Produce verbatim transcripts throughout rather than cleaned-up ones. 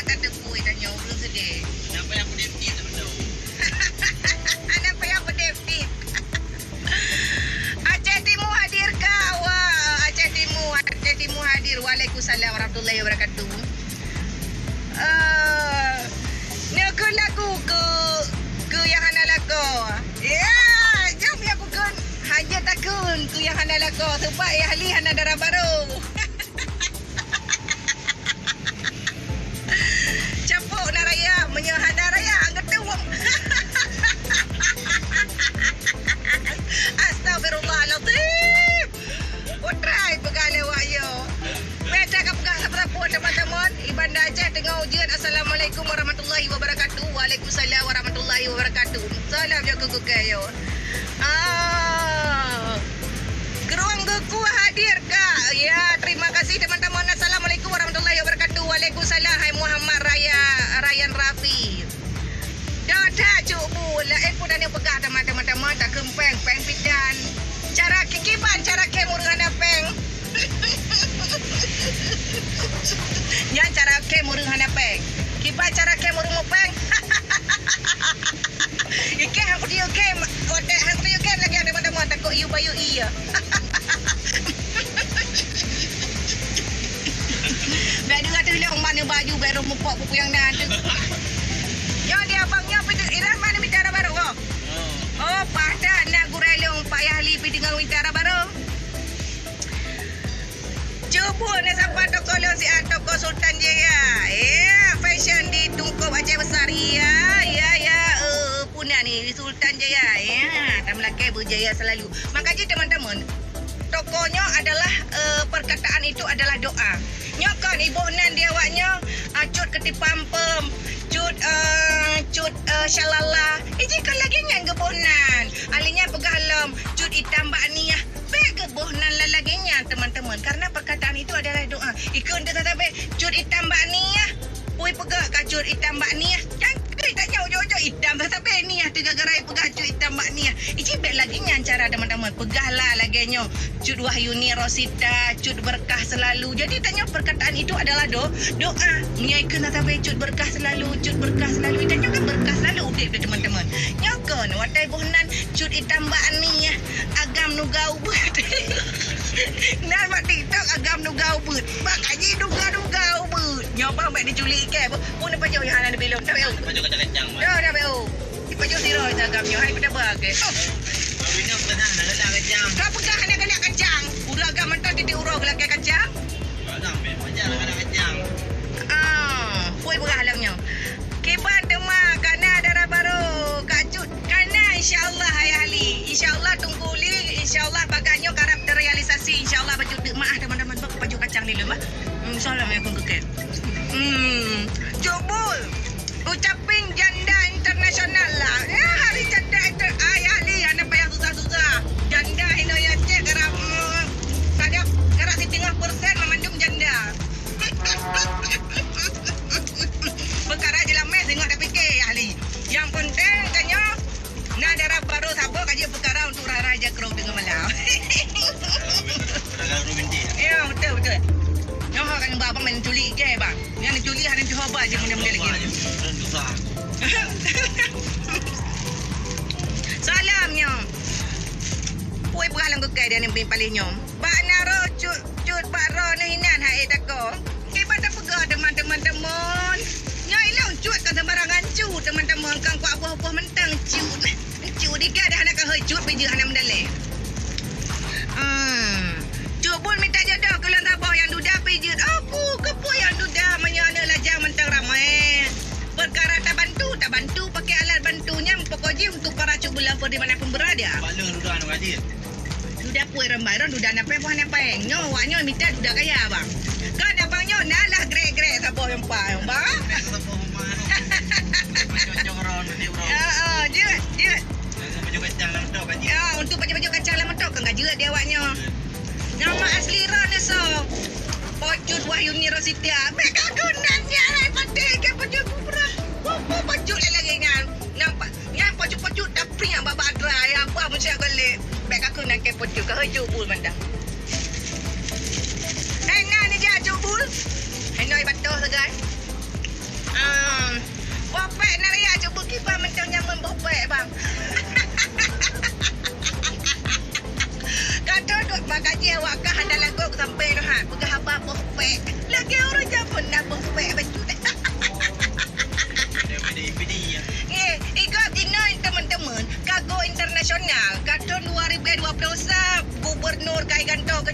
Teupui tanyoe ureueng seudeh. Kenapa yang pedih-pedih tak betul? Kenapa yang pedih-pedih? Aceh Timu hadir ka? Wah, Aceh Timu, Aceh Timu hadir. Waalaikumsalam warahmatullahi wabarakatuh. Eh, neukheun lagu keu, keu nyang hana lakoe. Ya, jam nyang kukheun hana takheun keu nyang hana lakoe, sebab Yah Li hana dara barô. Capôk na raya, meunyoe hana raya, geutuwöm. Astagfirullahalazim. Putra peugah lé wak yo. Beda ka peugah sapeue-sapeue teman-teman. Di Banda Aceh teungoh ujeuen. Assalamualaikum warahmatullahi wabarakatuh. Waalaikumsalam warahmatullahi wabarakatuh. Salam yo keu kukée yo. Ah. Geurong geuku hadir ka? Ya, terima kasih teman-teman. Assalamualaikum warahmatullahi wabarakatuh. Waalaikumsalam. Hai Muhammad Raya, Ryan Rafi. Dah that Cuk Bu, laén pun hana peugah teuma-teuma, takheun péng, péng pidan. Cara ki-, kiban cara kém ureueng hana péng. Nyan cara kém ureueng hana péng. Kiban cara kém ureueng mupéng. Ikém hang kudiu kém, watée hang kudiu kém lagée teuma-teuma, takot yue bayeue ie. Bèk deuh ateueh lé umat nyoe baju, bèk roh mupok peue nyang na ateueh. Nyoe di abang nyoe pih iran mana mita dara barô, oh. Oh, padan na gurèe lôn Pak Yahli pih teungoh mita dara barô. Cuba na sapa toko lôn siat, toko Sultan Jaya. Eh, fashion di Tungkôb Aceh Besar. Iya, iya, iya. Eh, puna ni Sultan Jaya. Ya, tameulakèe beujaya selalu. Maka jih teman-teman, toko nyoe adalah, eh, perkataan itu adalah doa. Nyoe kon iboh nan di awak nyoe, ah, cut keuti pampem, cut, eh, cut, eh, syalala. Eh, jih kon lagèe nyan geuboh nan. Ahli nyan peugah lom, cut itam bak niah. Bèk geuboh nan lagèe nyan, teman-teman. Karena perkataan itu adalah doa. Ikheun teuh sabe, cut itam bak niah. Pui peugah ka cut itam bak niah. Nyan keuh tanyoe ujoe-ujoe itam sabe niah teuh gara-gara peugah cut itam bak niah. Iji bèk lagèe nyan cara teman-teman. Peugahlah lagèe nyoe. Cut Wahyuni Rosita, cut berkah selalu. Jadi tanyoe perkataan itu adalah do-, doa. Meunyoe ikheun sabe cut berkah selalu, cut berkah selalu. Tanyoe kan berkah selalu udép deh teman-teman. Nyoe kon watèe boh nan cut itam bak niah. Agam nuga ubeut. Nan bak TikTok agam nuga ubeut. Bak kaji nuga-nuga ubeut. Nyoe bang bèk diculik kèe. Pun pajoh nyang hana dibilong. Dah bèk. Pajoh kacang-kacang, Mak. Dah, dah bèk. Dipajoh sira agam nyoe. Hai pada bak kèe. Oh. Baru nyoe peugah hana galak kacang. Ka peugah hana galak kacang. Ureueng agam mantong titik uroe geulakèe kacang. Agam bèk pajoh hana galak kacang. Ah, pui peugah lom nyoe. Kiban teuma kana dara barô, Kak Cut. Kana, insya Allah, hai ahli. Insya Allah, tunggu li. Insya Allah, pakat nyoe karab terrealisasi. Insya Allah, baju deuk maah, teman-teman. Bak baju kacang ni lom, bah. Hmm, insya Allah, mai keu kèe. Hmm, Cuk Bul. Ucapin janda internasional lah. Ya, hari janda inter-, hai ahli, hana payah susah-susah. Janda inoe ya cek karab, hmm, karab, karab siteungoh persen memandum janda. Peukara jeulamé singoh tapike, ahli. Nyang peunteng tanyoe na dara barô saboh ka jeuet peukara untuk rara jakrong teungoh malam. Peukara romantik. Ya, betul, betul. Nyoe kan ba abang main culik je, bang. Nyan culik hana cuba je mudah-mudah lagi. Susah. Salam nyoe. Pui peugah lam gekai dia ni paling nyoe. Bak na roh cut, cut bak roh neuh inan hai tako. Kiban tapeugah teman-teman temon. Nyoe ilong cut ka sembarangan cut teman-teman, kan kuat boh-boh mentang cut. Cut dikit dah hana kahoi cut biji hana mendaleh. Hmm. Cut Bul minta jodoh keu lôn saboh nyang duda pijeuet. Aku keupui nyang duda meunyoe aneuk lajang mentang ramai. Perkara tabantu, tabantu pakai alat bantu nyan pokok jih untuk para cut bul lapor di mana pun berada. Bak lôn duda aneuk lajang. Duda pui rambai ron, duda napai buah napai. Nyoe, wak nyoe mita duda kaya, bang. Kan abang nyoe na lah grek-grek saboh nyang pai, bang. Saboh rumah tu. Cocok ron, ni ron. Ya, ah, jeuet, jeuet. Baju kacang lam tok kan. Ya, untuk baju-baju kacang lam tok kan jeuet di awak nyoe. Nama asli ron ni so. Pocut Wahyuni Rosita. Bek aku nan nyan, patik ke pocut pura. Pocut lagi nyan. Nampak. Nyan pocut-pocut tapi yang babak dra ya apa macam galak. Bek aku nan ke pocut ke hujung bul mantap. Hai nan ni dia hujung bul. Hai noi batoh sagai.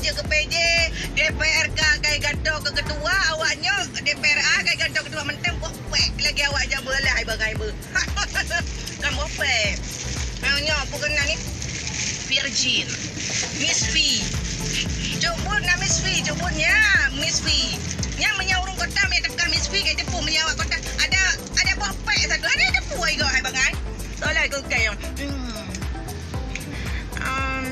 Ke P J, D P R K kai gantoe keu ketua, awak nyoe D P R A kai gantoe ketua, mantong boh pék lagi awak jameun lah, hai bangai beuh. Kan boh pék. Nah, nyoe peue keunan ni? Virgin. Miss V. Cuk buet na Miss V, cuk buet nya, Miss V. Nyan meunyoe ureueng kota meunan teuka Miss V, kai teupeu meunyoe awak kota. Ada, ada boh pék satu. Ada teupeu ai go, hai bangai. Soalnya keu kai. Hmm. Um,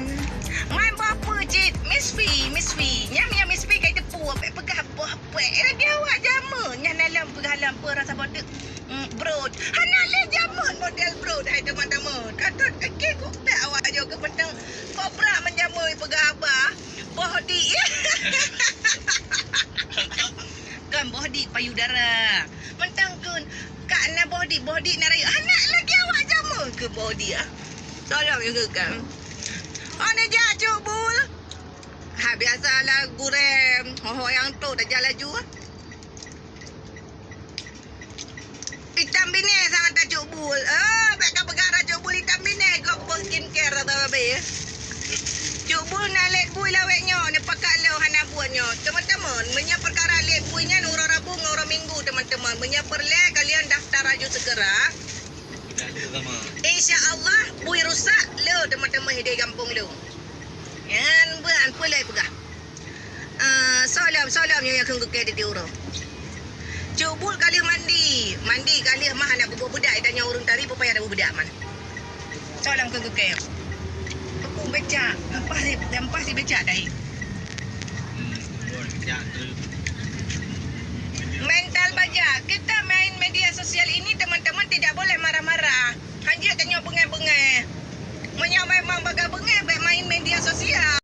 mai boh peue cit, Miss V, Miss V. Nyan, nyan Miss V kai teupeu, pék peugah boh pék. Eh, lagi awak jameun. Nyan dalam peugah lam peue rasa boh teuk, mm, brot. Hana lé jameun model brot, hai teman-teman. Kata, oke, kok tak awak aja ke petang. Kok prak menjameun peugah abah. Boh di. Kan boh di payudara. Mantong kheun, ka na boh di, boh di na rayeuk. Hana lagi awak jameun keu boh di, ah. Tolong juga kan. Oh, na jak Cuk Bul. Ha, biasalah gurem. Ho-ho nyang trok dah jalan laju. Itam binéh sangat ta Cuk Bul. Eh, bèk ka peugah Cuk Bul itam binéh, gob boh skincare rata-rata. Cuk Bul na lét bui lawét nyoe, neupakat lôn hana buet nyoe. Teman-teman, meunyoe peukara lét bui nyan uroe Rabu ngon uroe Minggu, teman-teman. Meunyoe peureulèe, kalian daftar laju segera. Insya Allah, bui rusak lé teman-teman di gampông lôn. Nyan bukan peulai peugah. Ah, soe lom, soe lom nyang kheun keu kèe di uroe. Cuk Bul ka lheueh mandi. Mandi ka lheueh mah hana kuboh beudak, tanyoe ureueng tari peue payah na beudak man. Soe lom kheun keu kèe. Peue becak, lepas si, lepas si becak dai. Mental baja. Kita main media sosial ini, teman-teman, tidak boleh marah-marah. Hanjeuet tanyoe beungèh-beungèh. Meunyoe memang bagaih beungèh, bèk main media sosial.